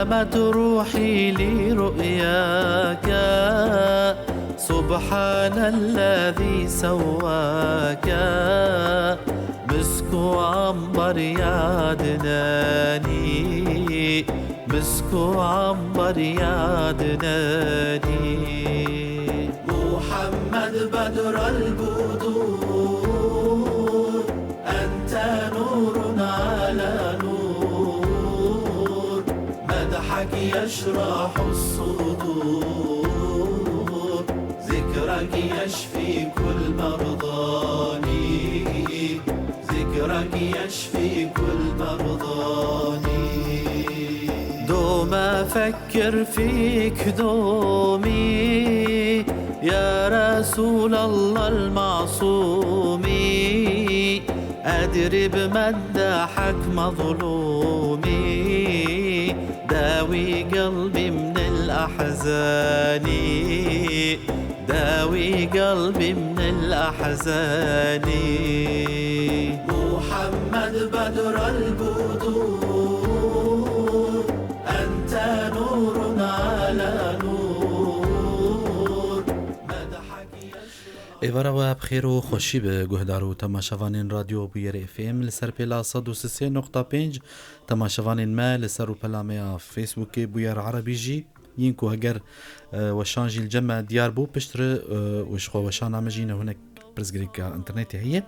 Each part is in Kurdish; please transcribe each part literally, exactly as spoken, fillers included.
سلمت روحي لرؤياك، سبحان الذي سواك، مسك وعنبر يا عدناني، مسك وعنبر يا عدناني. محمد بدر البدور، أنت نور على نور، مدحك يشرح الصدور، ذكرك يشفي كل مرضاني، ذكرك يشفي كل مرضاني. دوم أفكر فيك دومي، يا رسول الله المعصومي، أدري بمدحك مظلومي، داوي قلبي من الأحزان، داوي قلبي من الأحزان. محمد بدر البدور، أنت نور على نور، مدحك يشرح. Êvara we bi xêr û xweşî be, guhdar û temaşevanên Radyo Bûyer F M li ser pêla sed û sê nokta pênc, temaşevanên me li ser rûpela me ya Facebookê Bûyer Erebî jî yên ku heger, e, weşan jî li cem me diyar bû, piştre, e, û ji xwe weşana me jî ne hinek pirsgirêka înternetê heye.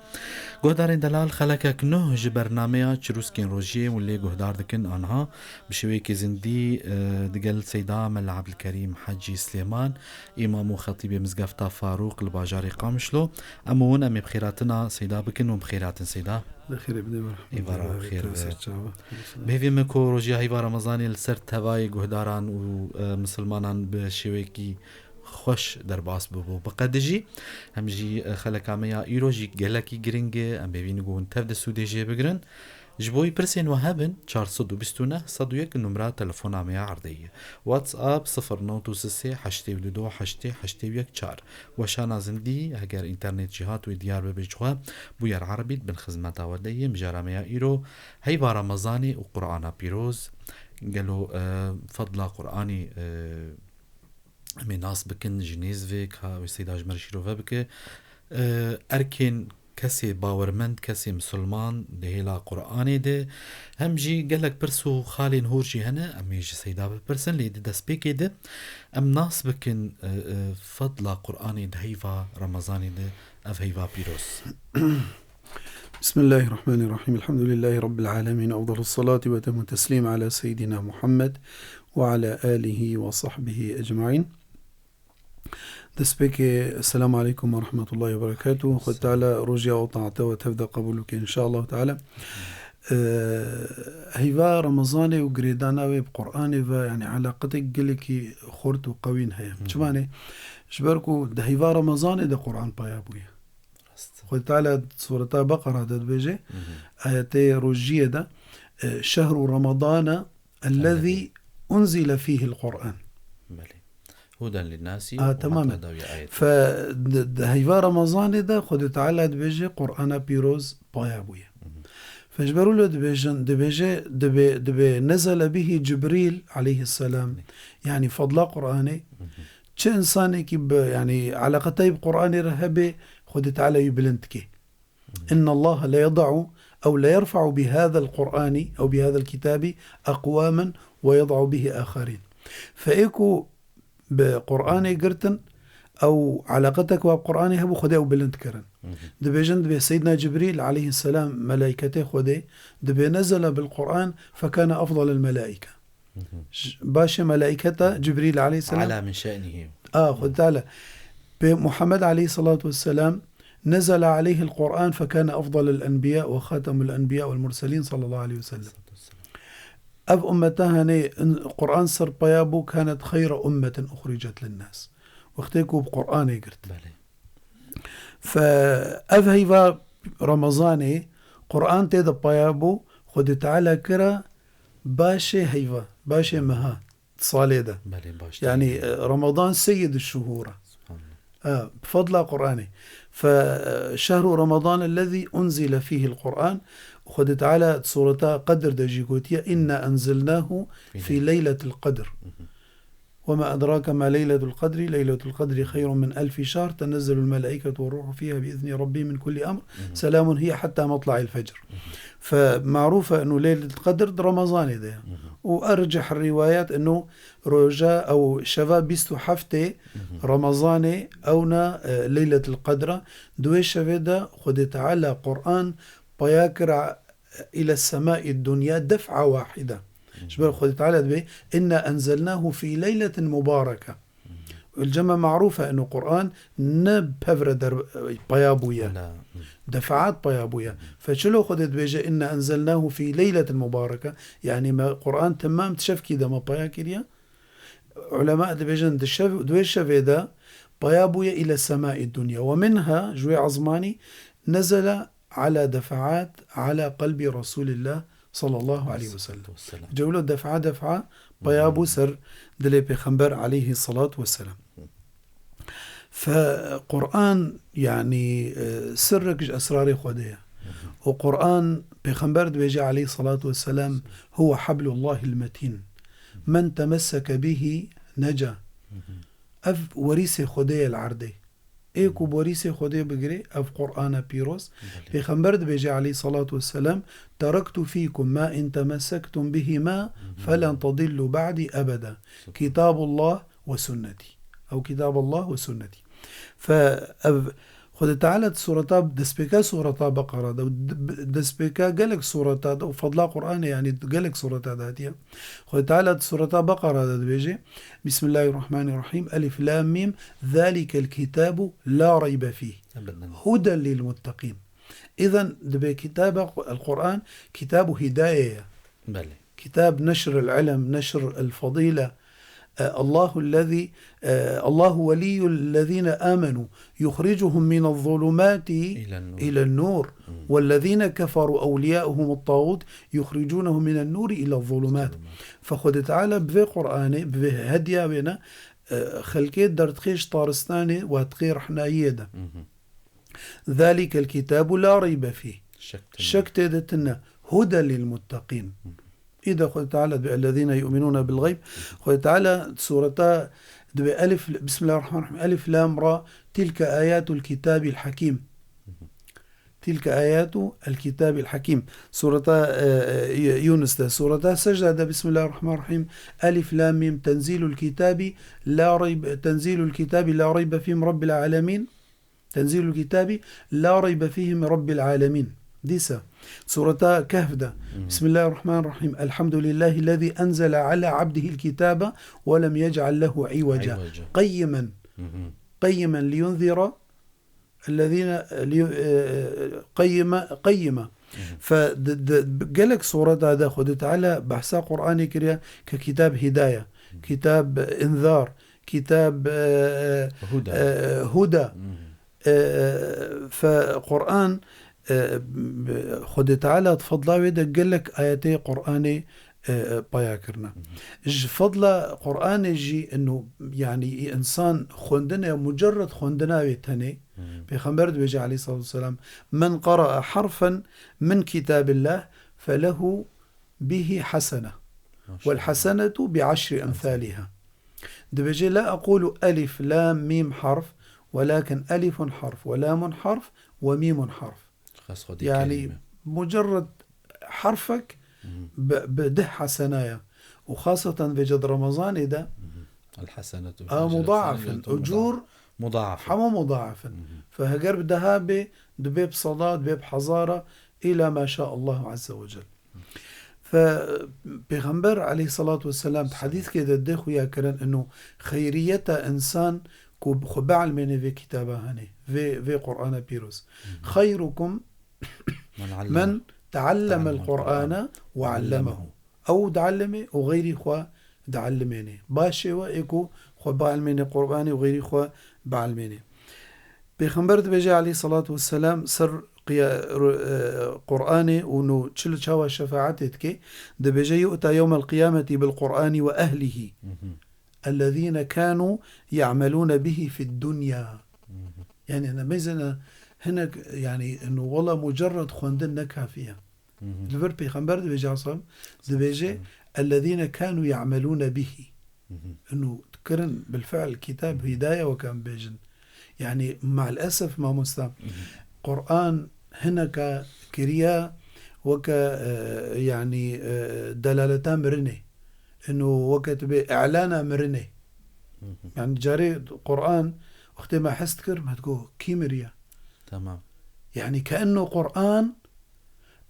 Guhdarên delal, xelekek nuh ji bernameya Çirûskên Rojiyê hûn lê guhdar dikin, anha bi şêweyekê zindî, e, digel Seyda Mela Ebdilkerîm Hecî Silêman, Îmam û Xetîbê Mizgefta Farûq li bajarê Qamişlo. Em û hûn em ê bi xêratina Seyda bikin û bi xêratin Seyda. Li xêrê bidê, merhaba. Êvara xêr be. Bêvî me ku rojiya heyva Remezanê li ser tevayê guhdaran û, e, misilmanan bi şêweyekî xweş derbas bibû. Bi qedî jî hem jî, e, xeleka me ya îro jî gelekî giring e. Em bêvî ne ku hûn tev di sûdê jê bigirin. Ji bo wî pirsên we hebin, çar sed û bîst û neh sed û yek numra telefona me ya erdê ye. WhatsApp sifir nod û sê heştê û du heştê heştê û yek çar. Weşana zindî, heger înternet jî hat wê diyar bibe ji xwe, Bûyer Erebî di bin xizmeta we de ye. Mijara me ya îro, heyva Remezanê û Qur'ana pîroz. Gelo, e, fedla Qur'anê, e, em ê nas bikin, ji nêz vê ka wê Seyda ji me re şîrove bike. E, erkên kesê bawermend, kesê misilman di hêla Qur'anê de, hem jî gelek pirs û xalên hûr jî hene, em ê ji Seyda bipirsin, lê di destpêkê de em nas bikin, e, e, fedla Qur'anê di heyva Remezanê de, ev heyva pîroz. بسم الله الرحمن الرحيم. الحمد لله رب العالمين. أفضل الصلاة وأتم التسليم على سيدنا محمد وعلى آله وصحبه أجمعين. Destpêkê, Esselamu Aleykum ve Rahmetullahi ve Berekatuhu. Xwe Teala rojiya û taata we tev de qebûl bike, înşallah Teala. Ee, heyva Remezanê û girêdana wê bi Qur'anê ve, yani, eleqetek gelekî xurt û qewîn heye. Hı hı. Çima ne? Ji ber ku di heyva Remezanê de Qur'an paya bûye. Rast. Xwedê Teala sureta Beqera de dibêje, Hı hı. ayetê rojiyê de, e, "Şehru Ramadana ellezî unzile fîhil Qur'an." Belê. Huden linnasî A, û tamam. Heta dawiya ayet. Fe, di, di heyva Ramazanê de Xwedê Teala dibêje, Qur'ana pîroz paya bûye. Hı hı. Fe ji ber wilo dibêjin, dibêje, dibe, dibe nezele bihî Cibrîl aleyhisselam. Belê. Yani fadla Qur'anê. Hı hı. Çi insanekî bi, yani, eleqetayî bi Qur'anê re hebe, Xwedê Teala wî bilind dike. Hı. "Inna Allaha le yeda'u ew le yerfa'u bi hadal Qur'ani ew bi hadal kitabi aqwamen ve yeda'u bihi axarin." Fe ê ku bi Qur'anê girtin, ew eleqetek wa bi Qur'anê hebû, Xwedê ew bilind kirin. Hı hı. Dibêjin, dibê Seydina Cibrîl aleyhisselam melaîketê Xwedê, dibê nezele bil Qur'an fekane afdalel melaîke. Hı hı. J-, başê melaîketa Cibrîl aleyhisselam. Ala min şe'nihi. A, Xwedê Teala. Pê Muhammed aleyhissalatu vesselam, nezele aleyhil Qur'an fekane afdalel enbiya ve xatemul enbiya vel murselin sallallahu aleyhi ve sellem. Ev ummeta, hani, in-, Qur'an ser paya bû, kanet xeyra ummetin uxricet linnas. Wextê ku bi Qur'anê girt. Belê. Fe ev heyva Ramazanê Qur'an tê de paya bû, Xwedê Teala kira başê heyva, başê meha, salê de. Belê, baş Yani, tê. e, Ramadan seyyid şuhura. Subhanallah. Ha, bi fadla Qur'anê. Fe, e, şehru Ramadan ellezî unzile fîhil Qur'an. Xwedê Teala di Sureta Qedr de jî gotiye, "Inna enzelnahu fî leyletil qedr." Ve ma edrake ma leyletul qedri, leyletul qedri xeyrun min elfî şehr, tenezzelul melaîketu ve ruhu fîha bi izni rabbî min kulli emr, selamun hiye hatta matla'il fecr. Fe marûf e inu Leyletul Qedr di Remezanê de ye. Û erceh rîwayet inu roja ew şeva bîst û heftê Remezanê ewna, e, Leyletul Qedr e. Di wê şevê de Xwedê Teala Quran peya kira île semai dunya def'a wahide. Ji ber Xwedê Teala dibê, "Inna enzelnahu fî leyletin mubareke." Û cema marûf e inu Quran ne pevre der peya bûye. Def'at peya bûye. Fe çilo Xwedê dibêje, "Inna enzelnahu fî leyletin mubareke." Yanî me Quran temam di şevkî de me peya kiriye. Ulema dibêjin, di şev, di wê şevê de peya bûye île semai dunya. Ve minha, ji wê ezmanî, nezele ala defaat ala qelbî Resulillah sallallahu aleyhi ve sellem. Cewlo defa defa peya bû ser dilê Pêxember aleyhi salatu ve selam. Fe Quran, yanî, e, sirrek ji esrarê Xwedê ye. Û Quran, Pêxember dibêje aleyhi salatu ve selam, "Huwe hablullahil metin. Men temesseke bihi neca." Ev werîsê Xwedê ye li erdê. Ê ku borîsê Xwedê bigirê, ev Qur'ana pîroz. Belê. Pêxember dibêje aleyhi salatu vesselam, "Terektu fîkum ma in temesektum bihima felen tedillu ba'di ebeda." Subhan. Kitabullah ve sünneti. Ew Kitabullah ve sünneti. Fe ev Xwedê Teala di sureta, destpêka sureta Beqara de, d-, b-, destpêka gelek sureta de û fadla Qur'anê, yanî gelek sureta de hatiye. Xwedê Teala di sureta Beqara de dibêje, Bismillahirrahmanirrahim. Elif lam mim. Zalikel kitabu la reybe fih. Ebeden. Huden lil muttaqin. Îzen dibê kitaba Qu-, el Qur'an kitabu hidaye ye. Belê. Kitab neşr el ilm, neşr el fadîle. E, Allahu lezî, e, Allahu weliyyu lezîne amenu yuxricuhum mine zulumati îlen nur. Îlen nur. Hmm. Wellezîne keferu ewliyauhum tağut yuxricunehum minen nuri île zulumat. Zulumat. Fe Xwedê Teala bi vê Qur'anê, bi vê hediya wê ne, e, xelkê derdixê ji taristanê û dixê rehnayiyê de. Mhm. Zalikel kitabu la reybe fîh. Şek tê. Şek tê de tine. Huden lil muttaqin. Hı. Îde Xwedê Teala dibê ellezîne yu'minûne bil geyb. Xwedê Teala sureta dibê elif, Bismillahirrahmanirrahim. Elif lam ra, tilke ayatul kitabil hakim. Hı hı. Tilke ayatu el kitabil hakim. Sureta, e, e, Yunus de. Sureta Secde de, Bismillahirrahmanirrahim. Elif lam mim. Tenzilul kitabi la reyb, tenzilul kitabi la reybe fîh min rabbil alemin. Tenzilul kitabi la reybe fîh min rabbil alemin. Dîsa, sureta Kehf de. Hı hı. Bismillahirrahmanirrahim. Elhamdulillahillezî enzele ala abdihil kitabe ve lem yec'al lehu iweca. İweca. Qeyyimen. Hı hı. Qeyyimen liyunzira ellezîne, liyu-, e, qeyyime, qeyyime. Hı hı. Fe di, di, gelek sureta de Xwedê Teala behsa Qur'anê kiriye ke kitab hidaye, kitab inzar, kitab, e, e, huda. E, huda. Hı hı. E, fe Qur'an, e, Xwedê Teala di fadla wê de gelek ayetê Qur'anê, e, e, paya kirine. Hı hı. Ji fadla Qur'anê jî inu, yanî însan xwendine, mucerred xwendina wê tenê, Hı hı. Pêxember dibêje aleyhissalatu vesselam, "Men qara'a harfen min kitabillah felehu bihi hasene. Maşallah. Vel hasenetu bi aşri emsaliha." Dibêje, "La aqulu elif, lam, mim harf, welakin elifun harf, ve lamun harf, ve mimun harf." Xas Xwedê Yanî, kerîm e. Mucerred harfek Hı hı. bi, bi deh hasena ye. Û xaseten vêca di Remezanê de Hı hı. El hasenetu a mudaaf in, ecru ucûr mudaaf. Hemû mudaaf in. Hı hı. Fe heger bi deha bê, dibê bi seda, dibê bi hezara, îla ma şa Allahu azze ve cel. Fe Pêxember aleyhissalatu vesselam di hedîskê de dê xuya kirin inu xeyriyeta însan ku xwe bielmêne vê kitaba hanê, vê, vê Qur'ana pîroz. Hı hı. Xeyrukum Men alleme. Men teallemel Teallemel Qur'ane Qur'ane ve ve allemehu. Ew diellime û xeyrî xwe diellimêne. Başê we ê ku xwe bielmêne Qur'anê û xeyrî xwe bielmêne. Pêxember dibêje aleyhissalatu vesselam ser qiya-, ru-, e, Qur'anê û no çil çawa şefaetê dike, dibêje, "Yu'ta yewmel qiyameti bil Qur'ani ve ehlihi. Hı hı. Ellezîne kanu ya'melûne bihi fid dunya." Hı hı. Yani, ne mezene hinek, yani, inu wala mucerred xwendin ne kafiye. Li vir Pêxember dibêje, asam, dibêje, "Ellezîne kânû ya'melûne bihî." Inu kirin bil fi'l kitab hîdaye weke em bêjin. Yani, ma'l esef, mamosta, Qur'an hineka kiriya weke, e, yani, e, delaleta mirinê. Inu weke tu bê i'lana mirinê. Yani, carê Qur'an wextê me hest kir, me digo, "Kî miriye?" Tamam. Yani, keenno Qur'an,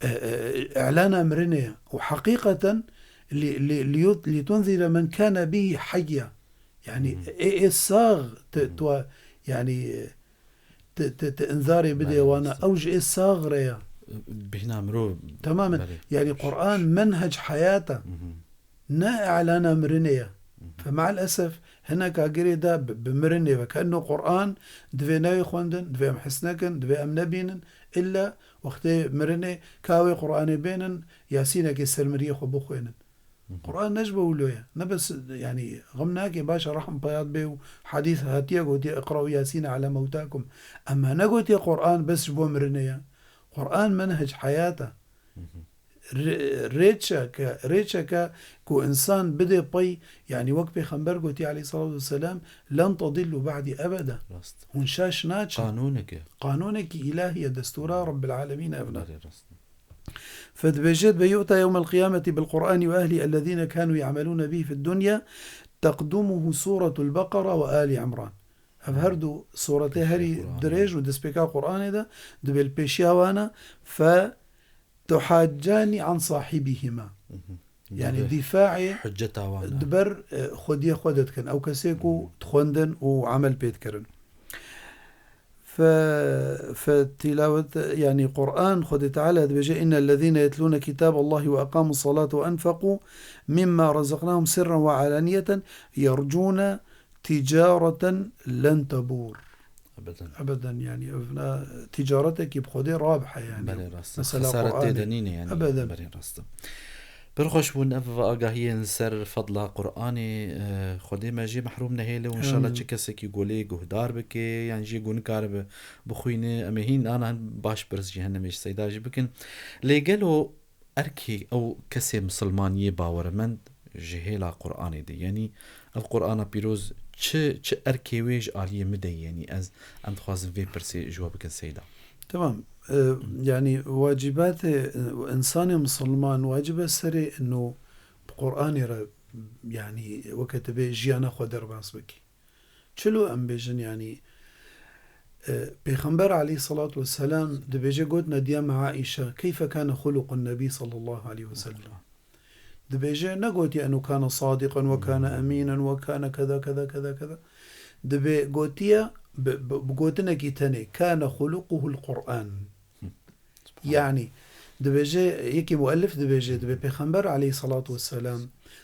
e, e, i'lana mirinê ye. Û heqîqeten li, li, li yut-, li tunzire men kâne bihî heyya. Yani, ê, ê sax te, tu, yani, te, te, te inzarê bidê wana, ew ji ê sax re ya. Bîhna mirov. Temamen. Belê. Yani, Qur'an menhec heyata. Ne i'lana mirinê ye. Fe ma'l esef, hineka girê de bi, bi mirinê ve. Keenno Qur'an divê newê xwendin, divê em his nekin, divê em nebînin. Îlla wextê mirinê ka wê Qur'anê bênin, Yasînekê ser miriyê xwe bixwênin. Qur'an ne ji bo wilo ye. Ne bes, yani, xem nake, baş e, rehm peyat bê û hadîs hatiye gotiye, "Iqra'u Yasîne ala mewtakum." Ema negotiye Qur'an bes ji bo mirinê ye. Qur'an menhec heyat e. Rê-, rêçeke, rêçeke ku insan bidê pey, yani wek Pêxember gotiye aleyhissalatu vesselam, "Len tedillu ba'dî ebeda." Rast. Hûn şaş naçin. Qanûneke. Qanûnekî îlahî ye, destûra Rebbil Alemîn ev ne. Belê, rast. Fe dibêje, "Ve yu'ta yewmel qiyameti bil Qur'ani ve ehli ellezîne kânû ya'melûne bihî fid dunya, teqdumuhu Sûretul Beqara ve Âli Imran." Ev her du sûretê herî dirêj û destpêka Qur'anê de dibê li pêşiya wana, "Fe tuhaccani an sahibihima." Yani dîfaê hücceta wan e. Diber, e, xwediyê xwe de dikin. Ew kesê ku dixwendin û emel pê dikirin. Fe, fe tilawet, yani Qur'an, Xwedê Teala dibêje, "İnnellezîne yetlûne kitâballâhi ve eqâmus salâte ve enfeqû mimma razaknâhum sirren ve alâniyeten yercûne ticareten len tebûr." Ebeden. Ebeden, yani, ev ne ticaretekî bi Xwedê rabih e, yani. Belê, rast e. Mesela Xesaret tê Qur'anê. De nîne, yani. Ebeden. Belê, rast e. Pir xweş bûn ev agahiyên li ser fedla Qur'anê, e, Xwedê me jê mehrûm nehêle û înşallah Amin. Çi kesekî ku lê guhdar bike, yan jê ku nikaribe bixwîne, em ê hîn ana hin baş pirs cehennemê ji Seyda jî bikin. Lê gelo erkê ew kesê misilman yê bawermend ji hêla Qur'anê de, yanî ev Qur'ana pîroz çi, çi erkê wê ji aliyê min de ye, yanî ez, em dixwazin vê pirsê ji we bikin Seyda. Tamam. E, yani wacîbatê, e, însanê misilman wacib e serê ino bi Qur'anê re, yani weke tu bê jiyana xwe derbas bikî. Çilo em bêjin, yani, e, Pêxember aleyhissalatu vesselam dibêje, gotine diya me Aîşe, "Keyfe kâne xuluqun nebî sallallahu aleyhi ve sellem?" Dibêje, negotiye, "Eno kâne sadiqan ve kâne emînen ve kâne keza, keza, keza, keza." Dibê gotiye, bi, bi, bi gotinekî tenê, "Kâne xuluquhul Qur'an." Yani, dibêje, yekî muellif dibêje, dibê Pêxember aleyhissalatu vesselam,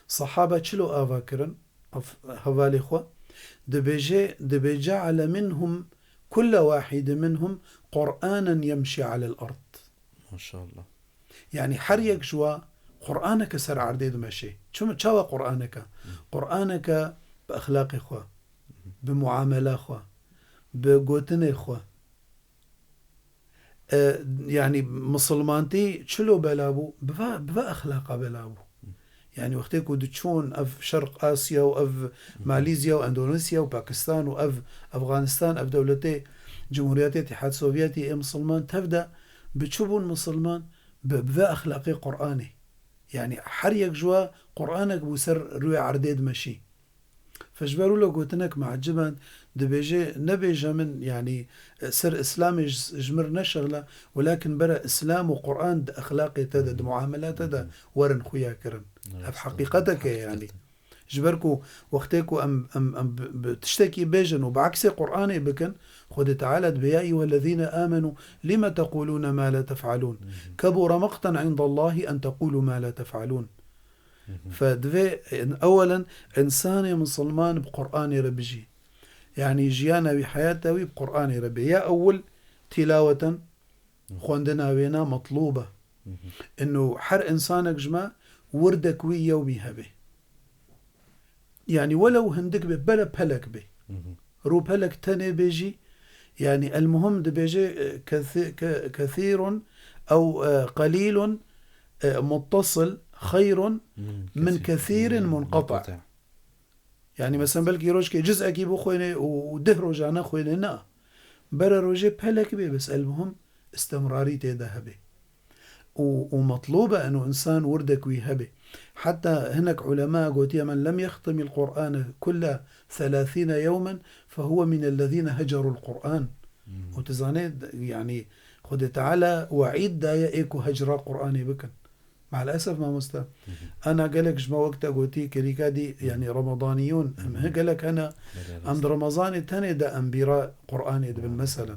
sahaba çilo ava kirin, ev hevalê xwe, dibêje, dibê, "Ceale minhum, kulle wahîde minhum, Qur'anen yemşi alel ard." Maşallah. Yani her yek ji wa Qur'aneke ser erdê dimeşê. Çima, çawa Qur'aneke? Qur'aneke bi exlaqê xwe, bi muamela xwe, bi gotinê xwe. E, yani misilmantî çilo bela bû? Bi va, bi va exlaqa bela bû. Yani wextê ku diçûn ev Şerq Asya û ev Malîzya û Endonezya û Pakistan û ev Efganistan, ev dewletê Cumhuriyetê Îtîhad Sovyetî ê misilman tev de bi çi bûn misilman? Bi, bi vê exlaqê Qur'anê. Yani her yek ji we Qur'anek bû ser rûyê erdê dimeşî. Fe ji ber wilo gotinek me eciband, dibêje, nebêje min, yani, ser Îslamê ji, ji mir neşixle, welakin bere Îslam û Qur'an di exlaqê te de, di muamela te de werin xuya kirin. Ev heqîqetek e, yani. Ji ber ku wextê ku em, em, em bi, bi tiştekî bêjin û bi eksê Qur'anê bikin, Xwedê Teala dibê, "Ya eyyuhellezîne âmenû lime teqûlûne ma la tef'alûn. Kebûre meqten indallâhi en teqûlû ma la tef'alûn." Fe divê, ewelen, însanê misilman bi Qur'anê re bijî. Yanî jiyana wî, heyata wî bi Qur'anê re bê. Ya ewil tîlaweten, xwendina wêna metlûb e. Ino her însanek ji me wirdek wî yewmî hebe. Yanî welew hindik be, bere pelek be. Rûpelek tenê bê jî, yanî elmuhim dibêje, e, kethî-, ke-, kethîrun ew, e, qelîlun, e, متصل خير من كثير منقطع. Yani, mesela, belkî rojkê cizekî bixwêne û, û deh roja nexwêne, na. Bere rojê pelek bê, bes elmuhim istimrarî tê de hebe. Û, û metlûb e eno însan wirdek wî hebe. Heta hinek ulema gotiye, "Men lem yextimî l-Qur'ane kulle selâsîne yewmen fehuwe mînellezîne hecerû l-Qur'an." Û tu zanê, yani, Xwedê Teala weîd daye ê ku hecra Qur'anê bikin. Me'l esef, mamoste. Ana gelek ji me wek te gotî, kerîka dî, yani, Ramadaniyûn, em hi gelek hene, em di Ramazanê tenê de em bîra Qur'anê dibin, meselen.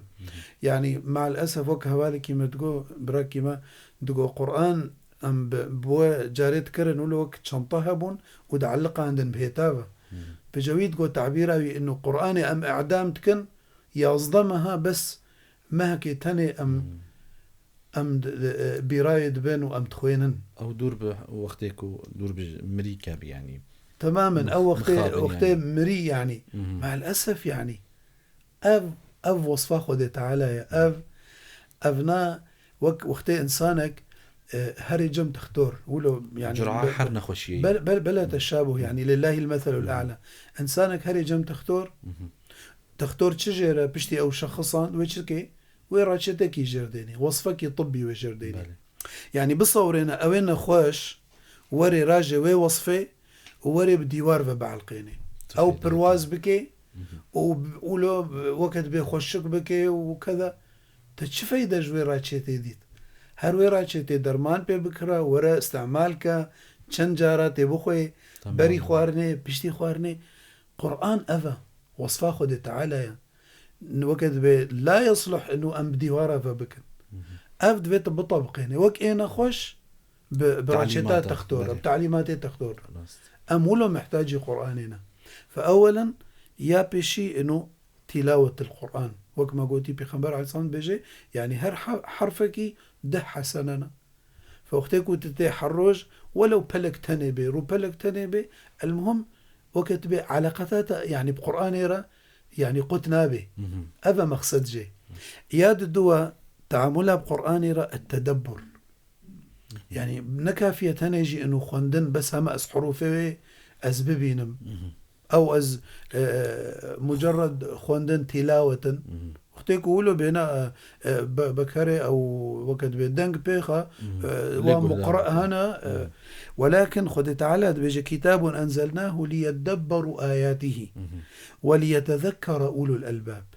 Yani, me'l esef, wek hevalekî me digo, birakî me digo, Qur'an em bi, bi we carê dikirin, wilo wek çanta hebûn û dieliqandin bi hêta ve. Piçe wî digo, tabîra wî, ino Qur'anê em îdam dikin, yazdeh meha bes mehekê tenê em, em di, di, e, bîrayê dibin û em dixwênin. Ew dûr bi wextê ku dûr bi mirî kebî, yanî. Temamen, ew wextê, mixabin, wextê yanî. Mirî, yanî. Me'l esef, yanî. Ev, ev wesfa Xwedê Teala ye. Ev, ev na wek wextê însanek, e, herê cem textor. Wilo, yanî, cura be-, her nexweşiyê. Bel-, bel-, bela teşabuh, yanî, lillahil meselul a'la. Însanek herê cem textor, Textor çi jêre piştî ew şexsan wê çi dike? Wê raçetekî jêr dênê, wesfekî tibbî wê jêr dênê. Belê. Yanî bisewrêne ew ê nexweş werê rajê wê wesfê û werê bi dîwar ve bielqênê. Ew pirwaz bike û, û lo weke dibê xweşik bike û keda. Te çi feyde ji wê raçetê dît? Her wê raçetê derman pê bikira, were îstemal ke, çend cara tê bixwê, Tamam. berî xwarinê, piştî xwarinê. Quran ev e. Wesfa Xwedê Teala ye. Weke dibê, la yesluh inu em bi dîwara ve bikin. Ev divê tu bitebiqênê. Wek ê nexweş bi, bi raçeta Talîmata, textor, belê. bi talîmatê textor. Rast. Em wilo mihtacî Quranê ne. Fe ewelen, ya pêşî inu tîlawetil Quran. Wek me gotî, Pêxember aleyhisselam dibêje, yanî her ha-, herfekî deh hesene ne. Fe wextê ku tu tê her roj, welew pelek tenê bê, rûpelek tenê bê, elmuhim weke tu bê eleqeta te, yanî bi Qur'anê re, yanî qut nabê. Ev e mexsed jê. Ya diduwa, teamula bi Qur'anê re et-tedebbur. Yanî ne kafiye tenê jî inu xwendin, bes hema ez hurufê wê ez bibînim. Ew ez, e, mucerred xwendin, tîlawet in. Wextê ku wilo bêne, e, e, be-, bekerê ew weke dibê deng pêxa, e, Lê wa guhdar muqra bikin. hene, e, welakin Xwedê Teala dibêje, "Kitabun enzelnahu liyeddebberu ayatihi ve liyetezekkere ulul elbab."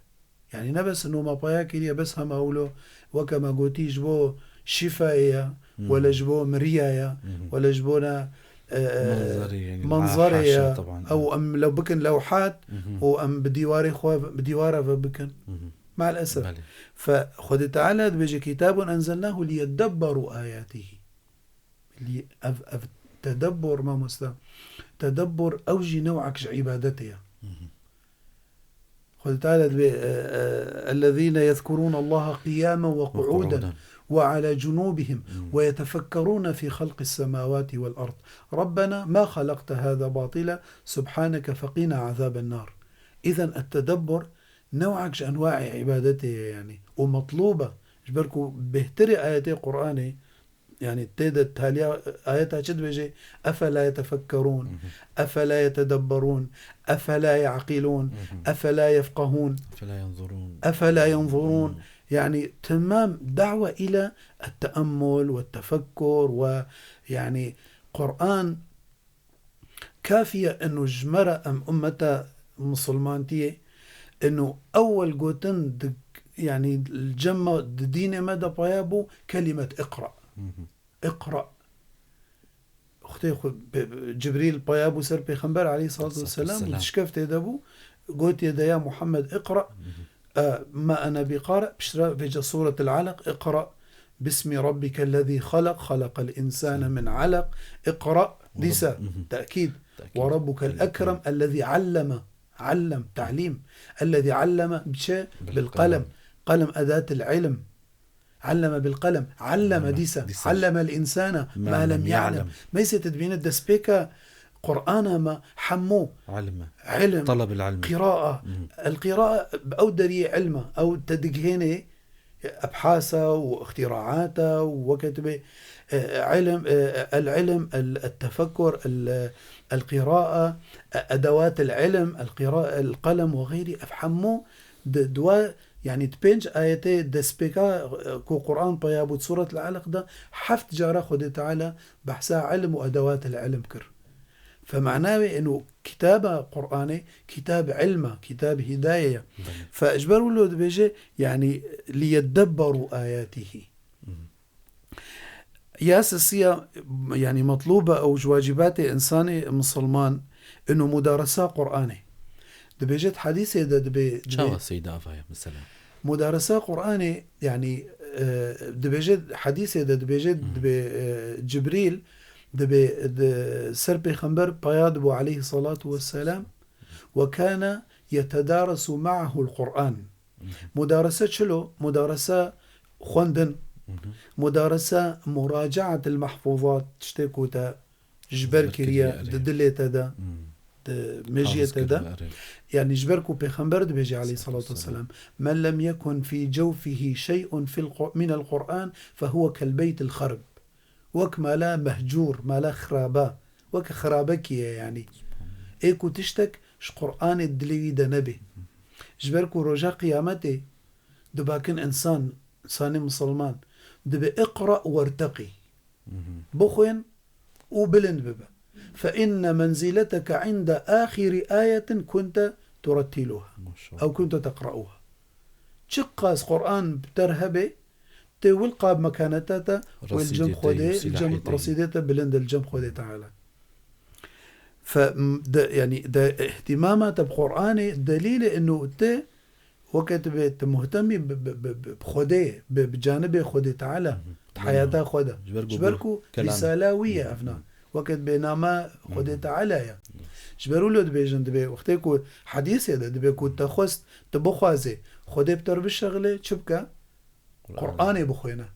Yanî ne bes noma paya kiriye, bes hema wilo weke me gotî ji bo şîfayê ye, wele ji bo miriya ye, wele ji bo ne, e, e, Manzerê, yanî, manzerê haşa, ye. teban, Ew evet. em lew bikin lewhat û em bi dîwarê xwe, bi dîwara ve bikin. Maalesef. Belê. Fe Xwedê Teala dibêje, "Kitabun enzelnahu liyeddebberu ayatihi." Lî-, ev, ev tedebbur, mamoste. Tedebbur ew jî new'ek ji îbadetê ye. Xwedê Teala dibê, e, e, "Ellezîne yezkurûne Allaha qiyâmen ve qu'ûden ve alâ cunûbihim ve yetefekkerûne fî xelqis semâwâti vel ard. Rabbena ma xelekte hâzâ batîla, subhâneke feqîna azâben nâr." Îzen et-tedebbur new'ek ji enwaê îbadetê ye, yanî. Û metlûb e. Ji ber ku bêhtirê ayetê Qur'anê, yanî tê de taliya ayeta çi dibêje? "Efela yetefekkerûn, efela yetedebberûn, efela yaqilûn, efela yefqehûn, Efela yenzurûn. efela yenzurûn." Yanî temam da'we île et-teammul ve tefekkur ve, yanî, Qur'an kafiye inu ji me re, em ummeta misilmantiyê, inu ewel gotin di, yanî li cem me, di dînê me de paya bû kelimet iqra. Iqra. Wextê xwe pe-, Cibrîl paya bû ser Pêxember aleyhissalatu vesselam û Vesselam. di şkeftê de bû, gotiye de, "Ya Muhammed, iqra." E, "Ma ene bi qari." Piştre vêce Sûretil Alaq, "Iqra bismi rabbikellezî xalaq, xalaqal însane min alaq, iqra." Dîsa, tekîd. Tekîd. "Ve rabbukel ekrem, ellezî alleme." Allem, ta'lîm. "Ellezî alleme bi çi? Bil Bil qelem. qelem." Qelem edatil ilm. Alleme bil qelem. Alleme Alleme dîsa. dîsa. Allemel însane Ma ma lem lem ya'lem. ya'lem. Meysê te dibîne destpêka Qur'ana me hemû Ilme. ilm, Talab el ilmi. qîraa. Mhm. El qîraa bi ew deriyê ilma, ew te digihênê ebhasa û îxtîraata û weke tu bê, e, ilm, e, el-ilm, el-, el-tefekkur, el-, el-qira'a, e, edewat el-ilm, el-qira-, el-qelem ve xeyrî, ev hemû di, di wa, yanî di pênc ayetê destpêka, e, ku Quran peya bû, di Suret el-Alaq de heft cara Xwedê Teala behsa ilm û edewat el-ilm kir. Fe mana wê eno kitaba Quranê, kitab ilma, kitab hidaye ye. Belê. Fe ji ber wilo dibêje, yanî, liyedebberu ayatihi. Mhm. Ya sisiya, yanî, metlûba ew ji wacîbatê însanê misilman, ino mudaresa Quranê. Dibêje di hedîsê de dibê, dibê Çawa seyda avaya, mesela? Mudaresa Quranê, yanî, e, dibêje, hedîsê de dibêje, Mhm. dibê, e, Cibrîl, dibê, di ser pêxember paya dibû aleyhi salatu vesselam, ve kana yetedarasu ma'ahu l-Quran. Mhm. Mudarese çilo? Mudarese xwendin. Mhm. Mudarese muracaat el-mahfuzat, tiştê ku te ji ber Ezber kiriye, kiriye, erê. Di dilê te de, Hmm. di mêjiyê Hafiz te de. Kiriye, erê. Yanî ji ber ku Pêxember dibêje aleyhissalatu Vesselam. Vesselam, "Men lem yekun fî cewfihi şey'un fil Qu-, minel Qur'an fehuwe kel beytil xerb." Wek mala mehcûr, mala xiraba. Wek xirabekî ye yanî. Ê ku tiştek ji Qur'anê dilê wî de nebe. Ji ber ku roja qiyametê dibakin însan, însanê misilman, dibe iqra werteqî. Mhm. Bixwên û bilind bibe. Fe inne menzileteke inde axiri ayetin kunte turettiluha. Maşallah. Ew kunte teqrauha. Çiqas Qur'an bi te re hebe, tê wil qab mekaneta te, wê li cem Resîdê te Xwedê, yê li cem silahê te yê. Resîdê te bilind e li cem Xwedê Teala. Fe, m-, de, yanî, de îhtîmama te bi Qur'anê delîl e ino te weke tu bê, tu muhtemî bi, bi, bi, bi, bi Xwedê, bi, bi canibê Xwedê Teala, Mhm. di heyata xwe de. Ji ber ku Ji ber ku kelam. Rîsala wî ye Mhm. evna. Weke tu bê nama Xwedê Mhm. Teala ye. Mhm. Ji ber wilo dibêjin, dibê wextê ku hedîsê de dibê ku te xwest, tu bixwazê, Xwedê bi te re bişexile, çi bike? Qur'an. Qur'anê bixwêne.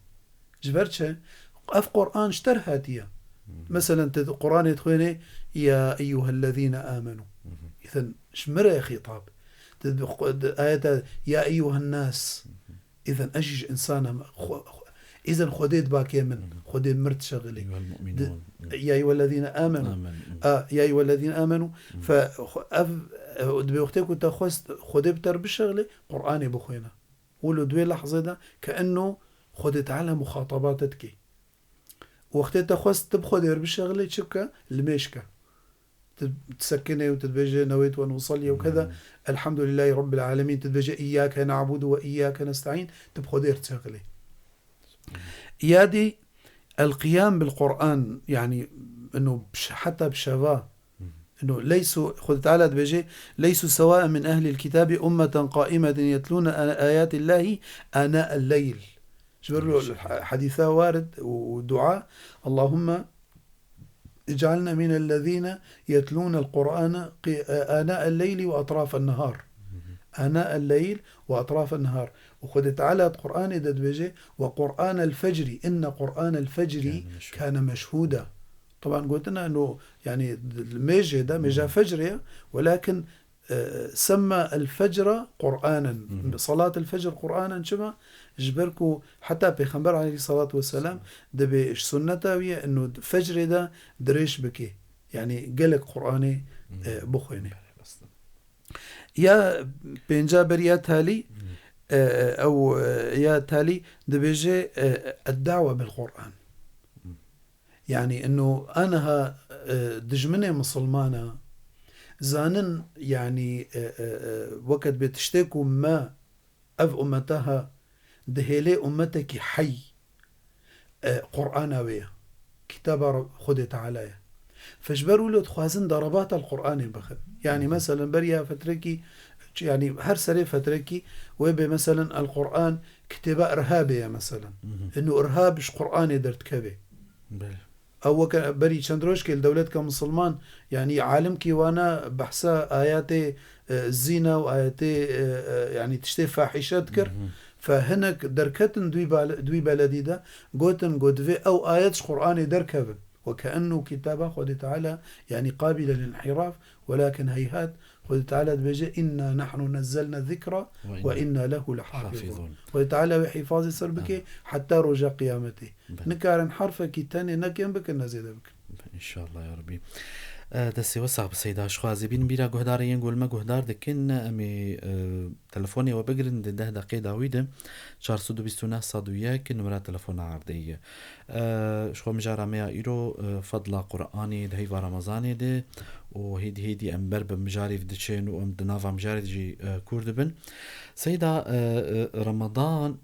Ji ber çi? Ev Qur'an ji te re hatiye. Hmm. Meselen, tu Qur'anê dixwênê, "Ya eyyuhellezîne amenu." Mhm. Îzen ji min re xîtab. Tu di Qu-, di ayeta, "Ya eyyuhennas." Mhm. Îzen ez jî ji însan im. Xwe, xwe, îzen Xwedê dibakê min. Mhm. Xwedê mir dişexilê. Eyyuhel mu'minun. Di, "Ya eyyuhellezîne amenu." Amen. Mhm. A, "Ya eyyuhellezîne amenu." Mhm. Fe, xwe, ev, ev, dibê wextê ku te xwest Xwedê bi te re bişexilê, Qur'anê bixwêne. Wilo di wê lehzê de ke eno Xwedê Teala muxataba te dike. Wextê te xwest tu bi Xwedê re bişexilê, çi bike? Limêj ke. Tu disekinê û tu dibêje, "Neweytu en usalliye" û keda, Hmm. "Elhamdulillahî Rabbil alemîn", tu dibêje, "Îyyake na'budu ve îyyake nesta'în", tu bi Xwedê re dişexilê. Ya dî, el-qiyam bil Qur'an, yanî, eno bi ş-, heta bi şeva, Mhm. Ino, leysu, Xwedê Teala dibêje, "Leysu sewaen min ehlil kitabi ummeten qaimeten yetlûne a-, ayatillahî ana el-leyl." Ji ber Maşallah. Hedîsa warid û, û dua, "Allahümme ic'alna minellezîne yetlûnel Qur'ane qi-, ana el-leyli ve etrafen nehar." Mhm. Ana el-leyl ve etrafen nehar. Û Xwedê Teala di Qur'anê de dibêje, "Ve Qur'anel fecri, inne Qur'anel fecri Kâne meşhûda." kâne meşhûda. Teban gotina no, yanî, mêjê de, mêja Hmm. fecrê ye, welakin, e, semma el fecra Qur'anen. Hmm. Salat el fecr Qur'anen çima? Ji ber ku heta Pêxember aleyhissalatu vesselam dibê ji sunneta wî ye, ino fecrê de dirêj bike. Yanî gelek Qur'anê, Hmm. e, bixwêne. Belê, rast e. Ya pênca ber ya talî, Hmm. e, e, ew, e, ya talî dibêje, e, "Ed-da'we bil Qur'an." Hmm. Yanî, ino aniha, e, dijminê misilmana zanin, yanî, e, e, e, weke dibê tiştê ku me, ev ummeta ha, dihêlê ummetekî hey, e, Qur'ana wê ye. Kitaba Rab-, Xwedê Teala ye. Fe ji ber wilo dixwazin derebata li Qur'anê bixin. Yanî, Hı hı. meselen, beriya fetrekî, yanî, her serê fetrekî wê bê, meselen, el Qur'an kitêba irhabê ye, meselen. Hı hı. Ino irhab ji Qur'anê derdikeve. Belê. Ew weke berî çend rojkê li dewletka misilman, yanî alimkî wana behsa ayetê, e, zîna û ayetê, e, e, yanî tiştê fahîşe dikir. Hı hı. Fe hinek derketin di wî bale-, di wî beledî de gotin, got, "Divê ew ayet ji Qur'anê derkevin." وكأنه كتابة خدي تعالى، يعني، قابلة للانحراف، ولكن هيهات، خدي تعالى دبيجي: "إنا نحن نزلنا الذكر وإنا له لحافظون." خدي تعالى وي حفاظي سر بكي حتى رجا قيامتي. Nikarin herfekî tenê nekin bikin, ne zêde bikin. İnşallah ya Rabbi. E, destê we sax bi Seyda. Ji xwe ez ê bînim bîra guhdarê yên ku li me guhdar dikin. Em ê, e, telefonê we bigirin di deh deqê dawî de. Çar sed û bîst û neh sed û yek numara telefona erdê ye. E, ji xwe mijara me ya îro, e, fedla Qur'anê di heyva Remezanê de û hêdî hêdî em ber bi mijarê diçin û em di nava mijarê de jî, e, kûr dibin. Seyda, e, e, Ramadan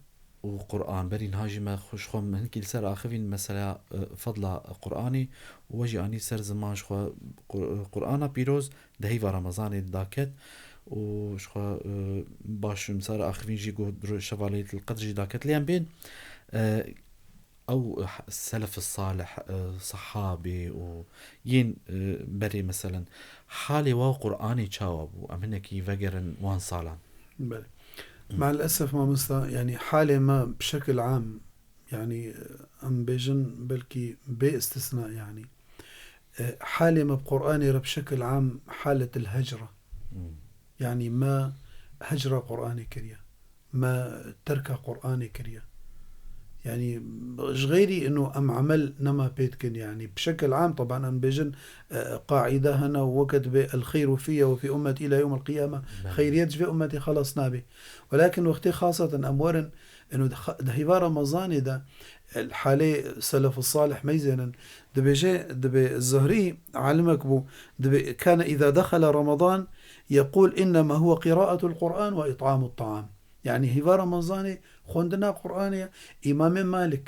û Qur'an. Berî niha jî me xwe, ji xwe hinkî li ser axivîn mesela, e, fedla Qur'anê û we jî anî ser ziman ji xwe Qur-, Qur'ana pîroz di heyva Remezanê daket û ji xwe, e, baş em ser axivîn jî got dro-, şeva Leyletil Qedr jî daket. Lê em bên, e, ew h-, selef salih, e, sahabê û yên, e, berê meselen halê wa Qur'anê çawa bû? Em hinekî vegerin wan salan. Belê. Hı. Maalesef mamosta, yani halê me bi şekil am, yani, em bêjin belkî bê istisna, yani, e, halê me bi Qur'anê re bi şekil am haletil hecra. Hı. Yani me hecra Qur'anê kiriye. Me terka Qur'anê kiriye. Yani, ji xeyrî ino em emel nema pê dikin, yani, bi şekil am, teban em bêjin, e, qaîde hene û weke dibê: "El xeyru fiyye ve fî ummetî îlâ yewmil qiyame." Belê. Xeyriyet ji vê ummetê xelas nabe. Welakin wextê xaseten em werin, ino di xa-, di heyva Remezanê de, e, halê selef salih meyzênin, dibêje, dibê Zuhrî alimek bû, dibê: "Kane îza dexele Ramadan yeqûl innema huwe qiraetul Qur'an ve it'amut ta'am." Yani hîva Remezanê xwendina Qur'anê ye. Îmamê Malik,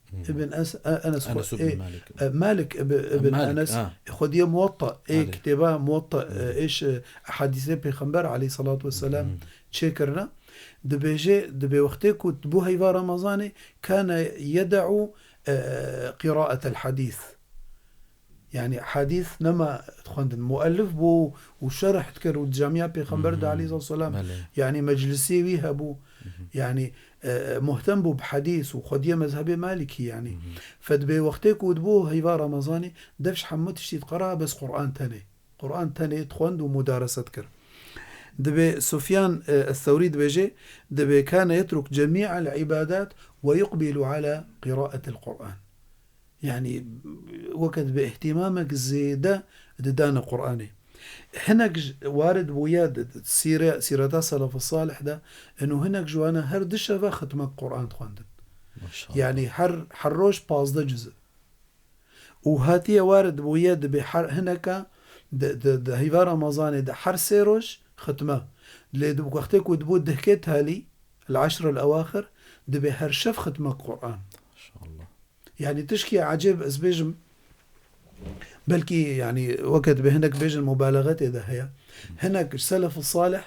Hmm. Ibn Es-, E-, Enes xwe-, Enes ibn ê, Malik. E, Malik ibi-, E, ibn Malik, Enes, ha. Xwediye Muwatta, ê Belê. Kitêba Muwatta, e, Belê. Êş, e, hadîsê Pêxember aleyhissalatu vesselam Hmm. çêkirine. Dibêje, dibê wextê ku bû heyva Remezanê, kane yede'u, e, qiraetel hadîs. Yani hadîs nema dixwendin. Muellif bû û şerh dikir û di camiya Pêxember de Mhm. aleyhissalatu vesselam. Belê. Yani meclisê wî hebû. Mhm. Yani, e, muhtem bû bi hadîs û xwediye mezhebê Malikî yani. Mhm. Fedibê wextê ku dibû heyva Remezanê, dev ji hemû tiştî diqera bes Qur'an tenê. Qur'an tenê dixwend û mudarese dikir. Dibê Sufyan, e, Es-Sewrî dibêje, dibê kane yetruk cemî'el îbadat ve yuqbilu ala qiraetil Qur'an. Yani, weke dibê îhtîmamek zêde didane Qur'anê. Hinek ji, warid bûye di, di sîre-, sîreta selef salih de, eno hinek ji wana her du şeve xitmek Qur'an dixwendin. Maşallah. Yani, her, her roj pazdeh cüzî. Û hatiye warid bûye dibê her hineka di, di, di heyva Remezanê de her sê roj xitme. Lê di wextê ku dibû dehkê talî, el-eşr el-ewaxir, dibê her şev xitmek Qur'an. Maşallah. Yani tişkî ecêb ez bêjim, belkî yani weke dibê hinek bêjin mubalexe tê de heye. Hinek selef salih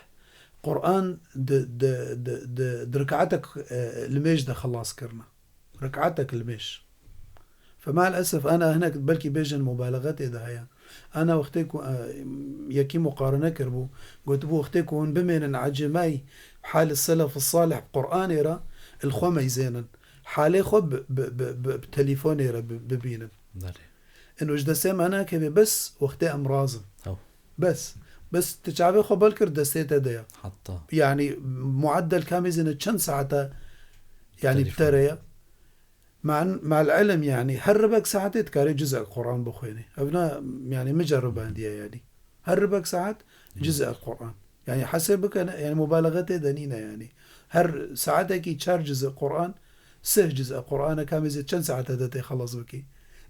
Qur'an di, di, di, di, di rikaetek, e, li mêj de xelas kirine. Rikaetek li mêj. Fe maalesef ana hinek belkî bêjin mubalexe tê de heye. Ana wextê ku, e, yekî muqarene kiribû, gotibû wextê ku hûn bimênin ecêmayî halê selef salih bi Qur'anê re, li xwe meyzênin. Halê xwe bi, bi, bi, bi, bi telîfonê re bi, bibînin. Belê. Ino ji destê me nakeve bes wextê em razin. Ew. Bes. Bes tu çavê xwe bal kir destê te de ye. Hatta. Yani muaddel kamê zîne çend saete yani Telîfon. Bi te re ye. Me'l, me'l ilm yani her ribek saetê dikarê cizek Qur'an bixwênê. Ev ne yani micerribandiye yani. Her ribek saet cizek Qur'an. Yani hesê bike ne, yani mubalexe tê de nîne yani. Her saetekî çar cizek Qur'an, sih cizek Qur'an e, kamê zê çend saete de tê xelas bikî.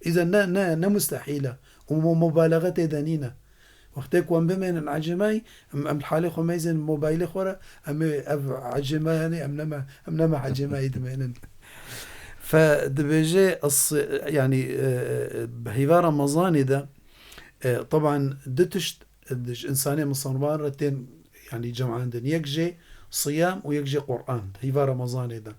Îzen ne, ne, ne mustehîl e. Û mu-, mubalexe tê de nîne. Wextê ku em bimênin ecêmayî, em, em li halê xwe meyzên mobaylê xwe re, em ê ev ecêmayî, em neme, em neme ecêmayî dimênin. Fe dibêje, es-, yani, e, e, bi heyva Remezanê de, e, teban du tişt, e, ji însanê misilman re tên, yani, cemandin. Yek jê siyam û yek jê Qur'an. Heyva Remezanê de.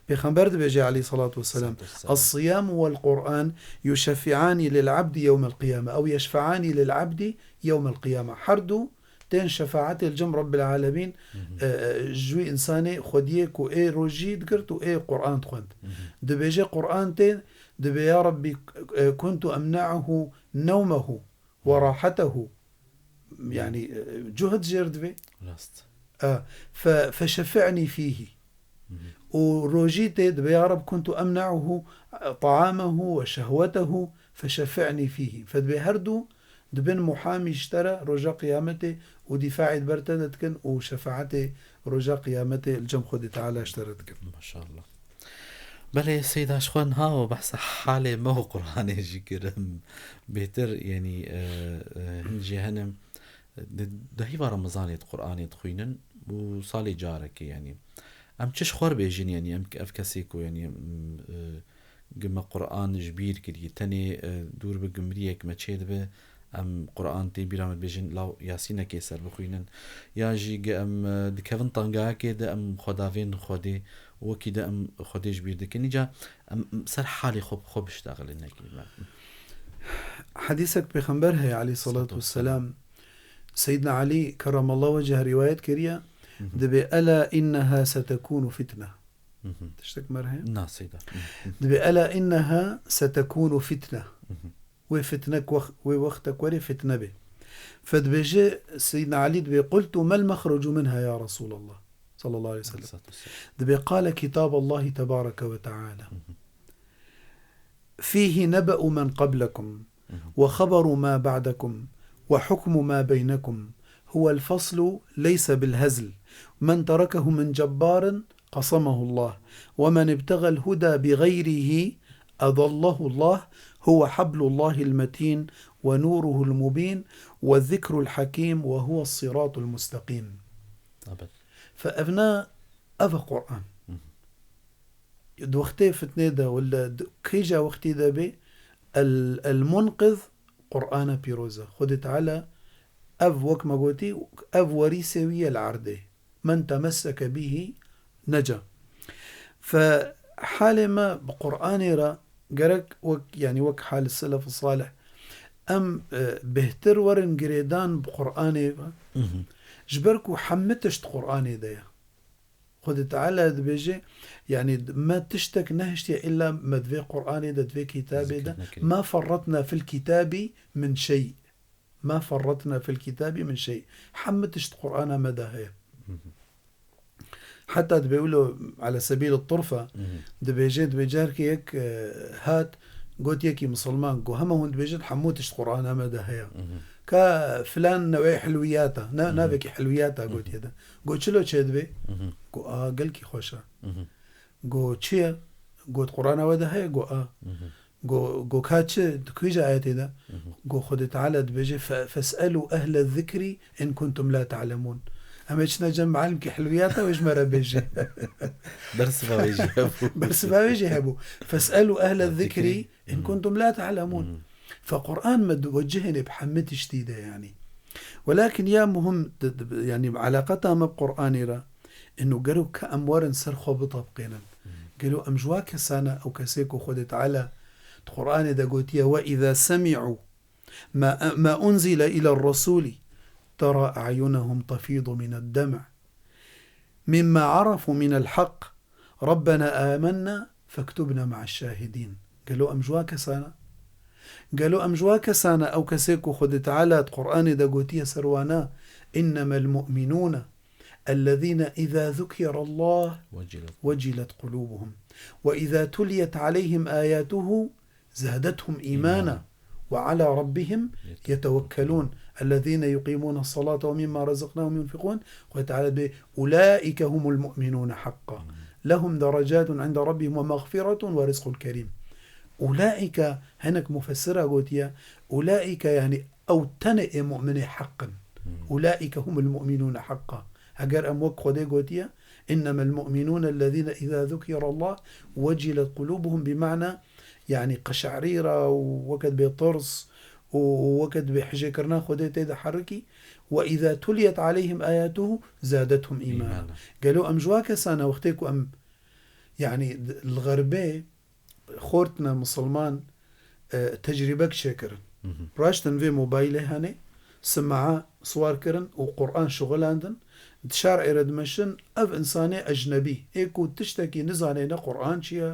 Pêxember dibêje aleyhissalatu vesselam, Salatu vesselam. "Es-siyamu vel Qur'an yuşeffi'ani lil abdi yewmel qiyame, ew yeşfe'ani lil abdi yewmel qiyame." Her du tên şefaetê li cem Rabbil Alemîn, Hı hı. e, e, ji wî însanê xwediyê ku ê rojî digirt û ê Qur'an dixwend. Hı hı. Dibêje Qur'an tên, Dibê ya Rabbî, e, kuntu emne'uhu nevmehu ve rahetehu. Yani, e, cuhd jêr divê. Rast. E, fe-, feşefi'nî fîhî. Hı hı. Û rojî tê dibê ya Rab kuntu emne'uhu, e, ta'amehu ve şehwetehu feşefi'nî fîhî. Fe dibê her du dibin muhamî ji te re roja qiyametê û dîfaî ber te de dikin û şefaetê roja qiyametê li cem Xwedê Teala ji te re dikin. Maşallah. Belê Seyda, ji xwe niha we behsa halê me û Qur'anê jî kirim. Bêhtir, yanî, e, e, hin jî henim, di, di hîva Remezanê di Qur'anê dixwînin û salê carekê, yanî. Em çi ji xwe re bêjin, yanî, em, ev kesê ku, yanî, em, e, gi me Qur'an ji bîr kiriye, tenê, e, dûr bi gimriyek me çêdibe, em Qur'an tê bîra me dibêjin, law Yasînekê ser bixwînin, ya jî gi em, e, dikevin tengahekê de em xwe davên Xwedê, wekî de em Xwedê ji bîr dikin. Îca em ser halê xwe bi xwe biştexilin nekî me. Hedîsek Pêxember heye aleyhissalatu vesselam. Seyyidina Elî kerramallahu weceh rîwayet kiriye, Hı hı. dibê, "Ela inneha setekûnu fitne." Hı hı. Tiştek me re heye? Na, Seyda. Hı hı. Dibê, "Ela inneha setekûnu fitne." Hı hı. Wê fitnek wex-, wê wextek werê fitne bê. Fe dibêje, Seyyidina Elî dibê, "Qultu mel mexrucu minha ya Resulallah?" Sallallahu aleyhi ve sellem. Aleyhissalatu vesselam. Dibê, "Qale kitaballahi tebareke ve teala. Hı hı. Fihi nebe'u men qablekum." Hı hı. "Ve haberu ma ba'dekum ve hukmu ma beynekum. Huvel faslu leyse bil hezl. Men terekehu min cebbarin qasamahu Allah. Ve men ibtegal huda bi gayrihi adallahu Allah. Huve hablullahil metin ve nuruhul mubin ve zikrul hakim ve huves siratul mustakim." Abed. Fe evna, ev e Qur'an. Hı hı. Di wextê fitnê de, wele di, kîja wextî de bê, el, el munqiz Qur'ana pîroz e. Xwedê Teala ev, wek me gotî, ev werîsê wî ye li erdê. Men temesseke bîhî neca. Fe halê me bi Qur'anê re gerek wek, yanî wek hal selef salih, em, e, bêhtir werin girêdan bi Qur'anê ve. Hı hı. Ji ber ku hemî tişt Qur'anê de ye. Xwedê Teala dibêje, yanî me tiştek nehiştiye illa me di vê Qur'anê de, di vê kitabê de, zikir nekiriye. Ma ferretna fil kitabî min şey. Ma ferretna fil kitabî min şey. Hemî tişt Qur'ana me de heye. Hı hı. Heta dibê wilo ala sebîl turfa, Hı hı. dibêje, dibê carkê yek, e, hat, got yekî misilman, got, "Hema hûn dibêjin hemû tişt Qur'ana me de heye." Hı hı. Ka filan newê hilwiyata, na-, Hı hı. navekî hilwiyata Hı hı. gotiye de. Got, "Çilo çê dibê?" Hı hı. Got, "A, gelkî xweş e." Hı hı. Got, "Çi ye?" Got, "Qur'ana we de heye?" Got, "A." Hı hı. Got, got, "Ka çi? Di kîja ayetê de?" Hı hı. Got, "Xwedê Teala dibêje, fe-, fes'elû ehle zikri in kuntum la ta'lemûn." Em ê çine cem mealimkî hilwiyata wê ji me re bêje. Bersiva wê jî hebû. Bersiva wê jî hebû. "Fes'elû ehle zikri in Zikri. kuntum la ta'lemûn." Hı. Fe Qur'an me diwecihêne bi hemî tiştî de yanî. Welakin ya muhim di, di, yanî bi alaqeta me bi Qur'anê re, ino gero ka em werin ser xwe bitabqênin. Hı. Gelo em ji wa kesane, ew kesê ku Xwedê Teala di Qur'anê de gotiye, "Ve izâ semî'û ma, ma unzile iler resûlî, tera a'yunehum tefîdu mined dem'i, mimma arafû minel haqq, Rabbena amennâ fektubna ma'eş şahidîn." Gelo em ji wa kesane? Gelo em ji wa kesane, ew kesê ku Xwedê Teala di Qur'anê de gotiye ser wana, "Innemel mu'minûne ellezîne izâ zukirallah Vecilet. vecilet qulûbuhum. Ve izâ tuliyet aleyhim âyâtuhu zâdethum îmâna İmana. ve alâ rabbihim Yetevekkelûn. yetevekkelûn. Ellezîne yuqîmûne salâte ve mimma razaknahum yunfikûn." Xwedê Teala dibê, "Ulâike humul mu'minûne haqqa. Hmm. Lehum derecâtun inde rabbihim ve mexfiretun ve rizqun kerîm." Ulâike, hinek mufessira gotiye, ulâike yanî ew tenê ê mu'minê heq in. Hmm. Ulâike humul mu'minûne haqqa. Heger em wek Xwedê gotiye, "Innemel mu'minûne ellezîne izâ zukirallah vecilet qulûbuhum", bi mana, yanî qeşerîra û weke dibê tirs û, û weke dibê hijêkirina Xwedê tê de herikî, "Ve izâ tuliyet aleyhim âyâtuhu zâdethum îmâna." Îmana. Gelo em ji wa kesane wextê ku em, yanî, li xerbê, xortine misilman, e, tecrîbek çêkirin. Hı hı. Raştin vê mobaylê hene, simaa siwar kirin û Quran şixulandin, di şer'ê re dimeşin, ev insanê ecnebî, ê ku tiştekî nizane, ne Quran çi ye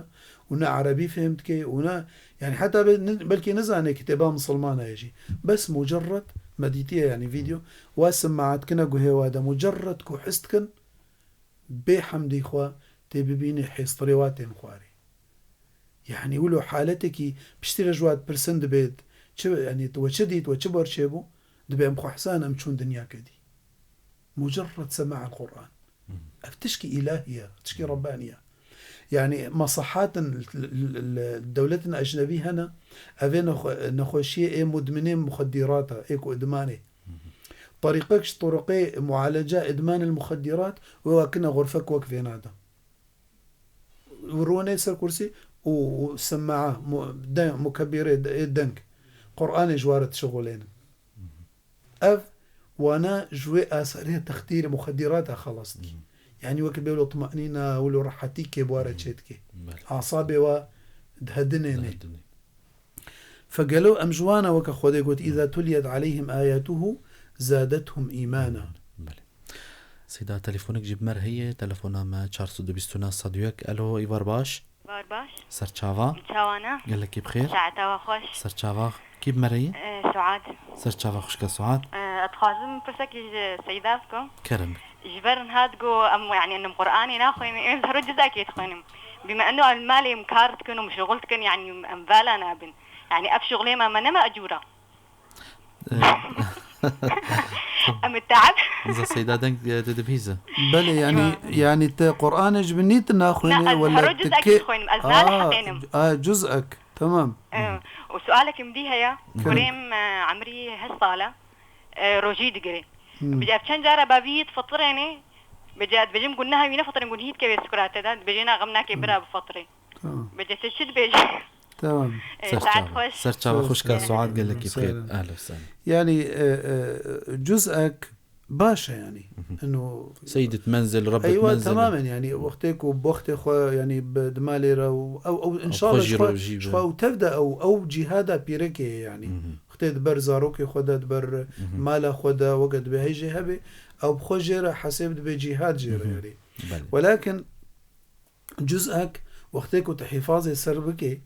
û ne erebî fêm dike û ne, yani heta be-, ni-, belkî nizane kitêba misilmana ye jî. Bes mucerred me dîtiye, yani vîdeo, wa simaa dikine guhê wa de, mucerred ku his dikin, bê hemdî xwe tê bibînî hêstirê wa tên xwarê. Yani wilo haletekî piştî re ji wa dipirsin dibê, çi, yani we çi dît, we çi bar çêbû? Dibê em xwe hisa ne, em çûn dinyake dî. Mucerred sema el Quran. Ev tişkî îlahî ye, tişkî Rebbanî ye. Yani mesahatin l-, l-, l-, dewletin ecnebî hene, ev ê nexwe-, nexweşiyê ê mudminê muxeddirata, ê ku idmanê. Terîqek ji turuqê mualeca idman el muxeddirat, wê wa kine xurfek wek vêna de. Rûnê ser kursî û, û semaa, mu-, de-, mukebîrê de-, ê deng. Qur'anê ji wa re dişixulênin. Ev wana ji wê asarê texdîrê muxeddirata xelas dikî. Yani wekî bê wilo tumanîna, wilo rehetî kê bi wa re çê dikê. Belê. Asabê wa dihedinênê. Dihedinê. Fe gelo em ji wana weke Xwedê got, "Îza tuliyet aleyhim ayatuhu zadethum îmana." Belê. Seyda, telefonek jî bi me re heye. Telefona me çar sed û bîst û neh sed û yek. Elo, îvar baş. Îvar baş. Serçava. Çawa ne? Gelekî bi xêr. Saeta we xweş. Serçava. Kî bi me re ye? Ee, Suad. Serçava xwişka Suad. Ee, ez dixwazim pirsekî ji Seyda bikim. Kerem. Ji ber niha digo em, yani, em Qur'anê naxwînin, em her roj cizekê dixwînin. Bima eno em malê em kar dikin û meşxul dikin, yani, em vala nabin. Yani, ev şixulê me, me ne mecûr e. Ee, Em teab. Za Seyda deng, e, didibîze. Belê, yani, yani te Qur'anê ji binî tu naxwînî, ne, ez wela her roj cizekê dixwînim, ez nalehqînim. A, cuz'ek, tamam. Ee, û sualekî min dî heye, Kerem. Kurê min, e, emrî heşt sal e. E, rojî digirê. Hmm. Bi ev çend cara bavî difitirênê, bi ca dibêjim gunneha wî nefitirên gunhî dike wê sukurate de, dibêjê na xem nake bira bifitirê. Tamam. Bi ca te çi dibêjî? Tamam. E, Ser saet çava. Xweş. Ser çava xwişka Suad gelekî bi xêr. Ser çava. Ehlen sehlen. Yani, e, e, cuz'ek baş e yani. Eno Seyyid menzil, Rabbet eywa, menzil. Tamamen yani. Wextê ku, wextê xwe yani bi, di malê re û ew, ew, inşallah xwe jî ji xwe, rojî ji be. Xwe û tev de ew, ew cihada pîrekê ye yani. Wextê di ber zarokê xwe de, di ber mala xwe de, weke dibê hey jê hebe, ew bi xwe jê re hesêb dibe cîhad jê re, yani. Belê. Welakin cuz'ek wextê ku tu hîfazê ser bikê,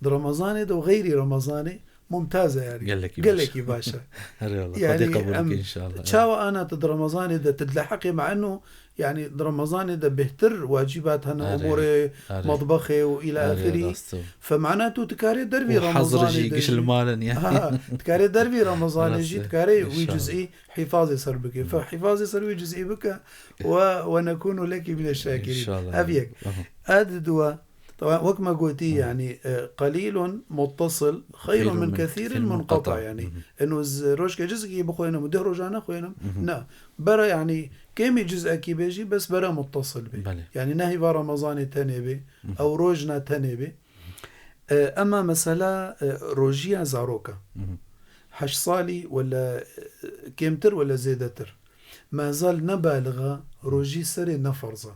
di Remezanê de û xeyrî Remezanê mumtaz e, yani. Gelekî baş e. Gelekî baş e. Her yallah. Yani, Xwedê qebûl em bike inşallah. Çawa ana tu di Remezanê de tu dileheqê, me eno Yani, di Remezanê de bêhtir wacîbat hene, erê, umûrê erê, metbexê û îla erê, axirî. Rast e. Fe mana tu dikarê dervî Remezanê de jî. Û hezr jî giş li mal in, yani. Ha, dikarê dervî Remezanê jî, rast e. Dikarê wî cuz'î hîfazê ser bike. Fe hîfazê ser wî cuz'î bike, we, we nekûnu lekî mine şakirîn. Înşallah. Ev yek. Aha. Ev diduwa, Taban, wek me gotî, yani, e, qelîlun muttasil xeyrun min kethîrin munqeta, yani. Eno ez rojke cizekî bixwênim û deh roja nexwênim. Na, bera, yani, kêmî cizekî bê jî, bes bera muttasil bê. Belê. Yani, ne hîva Remezanê tenê bê, ew roj ne tenê bê. E, ema mesela, e, rojiya zaroka. Heşt salî wele, e, kêmtir wele zêdetir. Mezal ne balixa, rojî serê ne ferz e.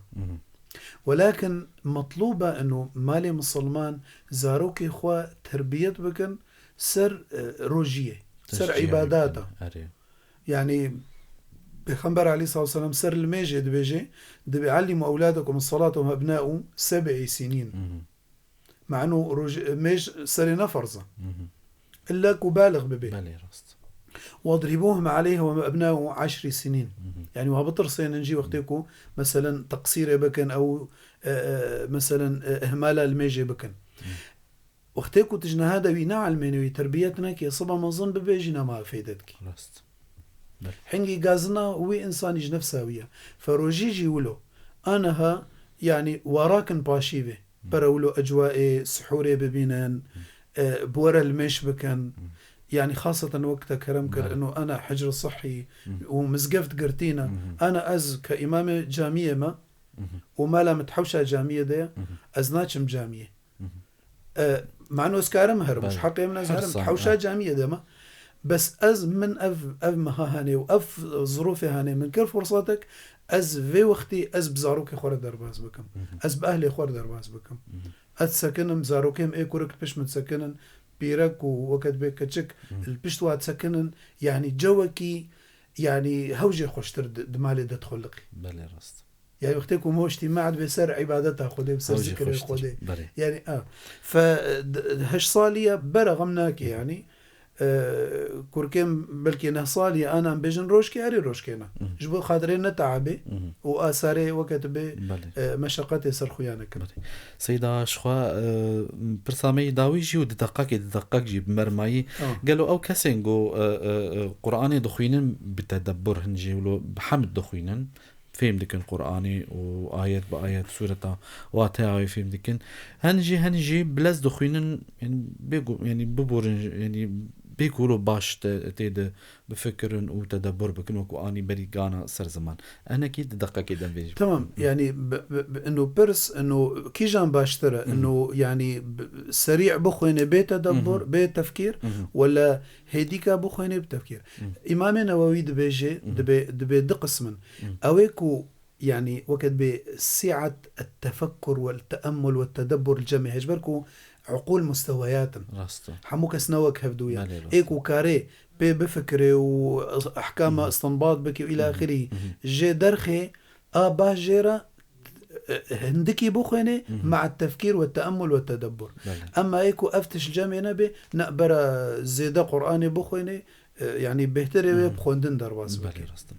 Welakin metlûb e eno malê misilman zarokê xwe terbiyet bikin ser, e, rojiyê, ser îbadata. Erê. Yani, Pêxember aleyhissalatu vesselam ser limêjê dibêje, dibê, "Allimu ewladakum as-salata wa hum ebna'u seb'i sinin." Mano roj-, mêj serê ne ferz e. Îlla ku balix bibe. Belê, rast. "Wadribuhum aleyha wa ebna'u eşri sinin." Yani, wa bitirsênin jî wextê ku, meselen, teqsîrê bikin ew, e, e, meselen, e, ihmala li mêjê bikin. Wextê ku tu ji niha de wî neelmênî, wî terbiyet nekî, siba mezin bibe jî nema fêde dikî. Rast. Belê. Hingî gazina wî insanî ji nefsa wî ye. Fe rojî jî wilo. Aniha, yani, wa rakin paşî vê. Pere wilo ecwaê sihûrê bibînin, e, bi we re limêj bikin. Yani, xaseten wek te kerem kir, belê, ino ana hicr sihî û mizgeft girtî ne. Ana ez ke îmamê camiyê me û mala min di hewşa camiyê de ye, ez naçim camiyê. E, mano ez karim herim, belê, ji heqê min ez herim, hewşa camiyê de me. Bes ez, min ev, ev meha hene û ev zirûfê hene, min kir fursatek, ez vê wextî ez bi zarokê xwe re derbas bikim. Ez bi ehlê xwe re derbas bikim. Ez sekinim, zarokê min ê kurik pişt min sekinin, pîrek û weke dibê keçik li pişt wa disekinin, yanî cewekî, yanî hewcê xweştir di, di malê de dixuliqî. Belê rast. Yanî wextê ku me îctîma dibe ser îbadeta Xwedê, bi ser Hewcê zikirê xweştir. Xwedê. Belê. Yanî, a, fe, d-, heşt salî ye bera xem nake, yanî. E, kurkên neh salî ye, anan bêjin rojkê, erê rojkê ne. Ji bo xatirê ne teabê û asarê weke tu bê, Belê. e, meşeqetê ser xuya nekin. Seyda, ji xwe, e, pirsa me yî dawî jî û di deqakê, di deqak jî bi mermayî. Tamam. Gelo ew kesên ku, e, e, e, Qur'anê dixwînin bi tedebbur hin jî wilo bi hemd dixwînin, fêm dikin Qur'anê û ayet bi ayet, sûreta, wateya wê fêm dikin. Hin jî, hin jî bi lez dixwînin, yanî bê ku, yanî biborin, yanî bê ku wilo baş te, tê de bifikirin û tedebbur bikin, wekû anî berî gana ser ziman. Enekî di deqekê dem vê jî. Tamam, yanî bi, bi, bi, ino pirs, ino kîjan baştir e, ino yanî bi, serî bixwêne bê tedebbur, bê tefkîr, wela hêdîka bixwêne bi tefkîr. Îmamê Newewî dibêje, dibê, dibê du qism in. Ew ê ku, yanî weke dibê si'et et-tefekkur wel-te'emmul wel-tedebbur li cemê heye, ji ber ku uqûl musteweyat in. Rast e. Hemû kes ne wek hevdû ye. Belê, rast. Ê ku karê pê bifikirê û ehkama istinbat bike û ila axirî. Jê derxê a baş jê re, e, hindikî bixwêne, ma'a tefkîr we te'emmul we tedebbur. Belê. Emma ê ku ev tişt cemê nebe, ne bera zêde Qur'anê bixwêne, e, yanî bêhtir ê wê bi xwendin derbas bike. Belê, rast e.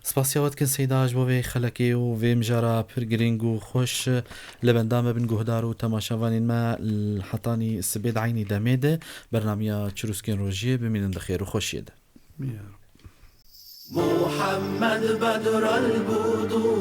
Spasiya we dikin Seyda ji bo vê xelekê û vê mijara pir girîng û xweş. Li benda me bin guhdar û temaşevanên me, l-, hetanî sibê di eynî demê de bernameya Çirûskên Rojiyê, bimînin di xêr û xweşiyê de. Ya Rab. محمد بدر البدور